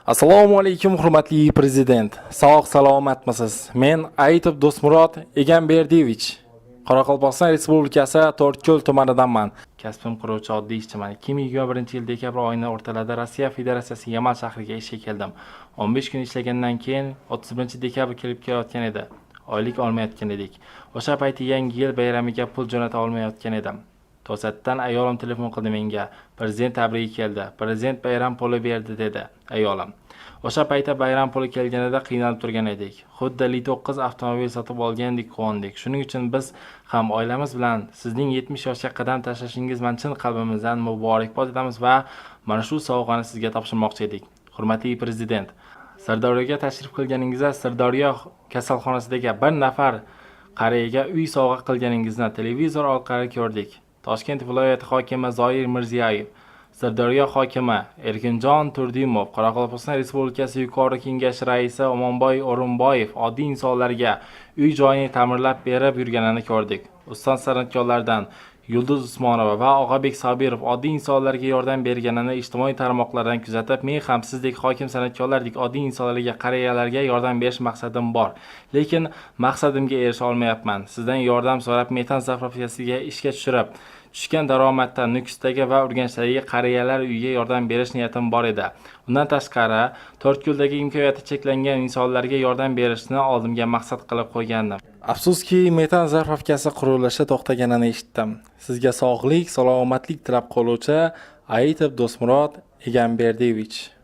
Assalomu alaykum, hurmatli prezident. Sog' salomatmisiz? Men Aytov Do'stmurod Egamberdiyevich. Qoraqalpog'iston Respublikasi To'rtko'l tumanidanman. Kasbim quruvchi, oddiy ishchiman. 2021-yil dekabr oyining o'rtalarida Rossiya Federatsiyasi Yamal shahriga ishga keldim. 15 kun ishlagandan keyin 31 dekabr kelib kelayotgan edi. Oylik olmayotgan edik. O'sha payti Yangi yil bayramiga pul jo'nata olmayotgan edim. To'satdan ayolim telefon qildi menga. "Prezident tabrigi keldi. Prezident bayram puli berdi", dedi ayolim. O'sha paytda bayram puli kelganida qiynalib turgan edik. Xuddi Li 9 avtomobil sotib olgandek quvondik. Shuning uchun biz ham oilamiz bilan sizning 70 yoshga qadam tashlashingiz bilan chin qalbimizdan muborakbod etamiz va mana shu sovg'ani sizga topshirmoqchi edik. Hurmatli prezident, Sirdaryoga tashrif qilganingizda Sirdaryo kasalxonasidagi bir nafar qariyaga uy sovg'a qilganingizni televizor orqali ko'rdik. Toshkent viloyati hokimi Zoir Mirziyoyev, Sirdaryo hokimi Erkinjon Turdimov, Qoraqalpog'iston Respublikasi Yuqorg'i Kengashi raisi Omonboy O'rinboyev oddiy insonlarga uy-joyini ta'mirlab berib yurganini ko'rdik. Ustoz san'atkorlardan Yulduz Usmonova va Og'abek Sobirov oddiy insonlarga yordam berganini ijtimoiy tarmoqlardan kuzatib, men ham sizdek hokim, san'atkorlardek oddiy insonlarga, qariyalarga yordam berish maqsadim bor. Lekin maqsadimga erisha olmayapman. Sizdan yordam so'rab, metan zapravkasiga ishga tushirib, tushgan daromaddan Nukusdagi va Urganchdagi qariyalar uyiga yordam berish niyatim bor edi. Undan tashqari, To'rtko'ldagi imkoniyati cheklangan insonlarga yordam berishni oldimga maqsad qilib qo'ygandim. Afsuski, metan zapravkasi qurilishi to'xtaganini eshitdim. Sizga sog'lik, salomatlik tilab qoluvchi Aytov Do'stmurod Egamberdiyevich.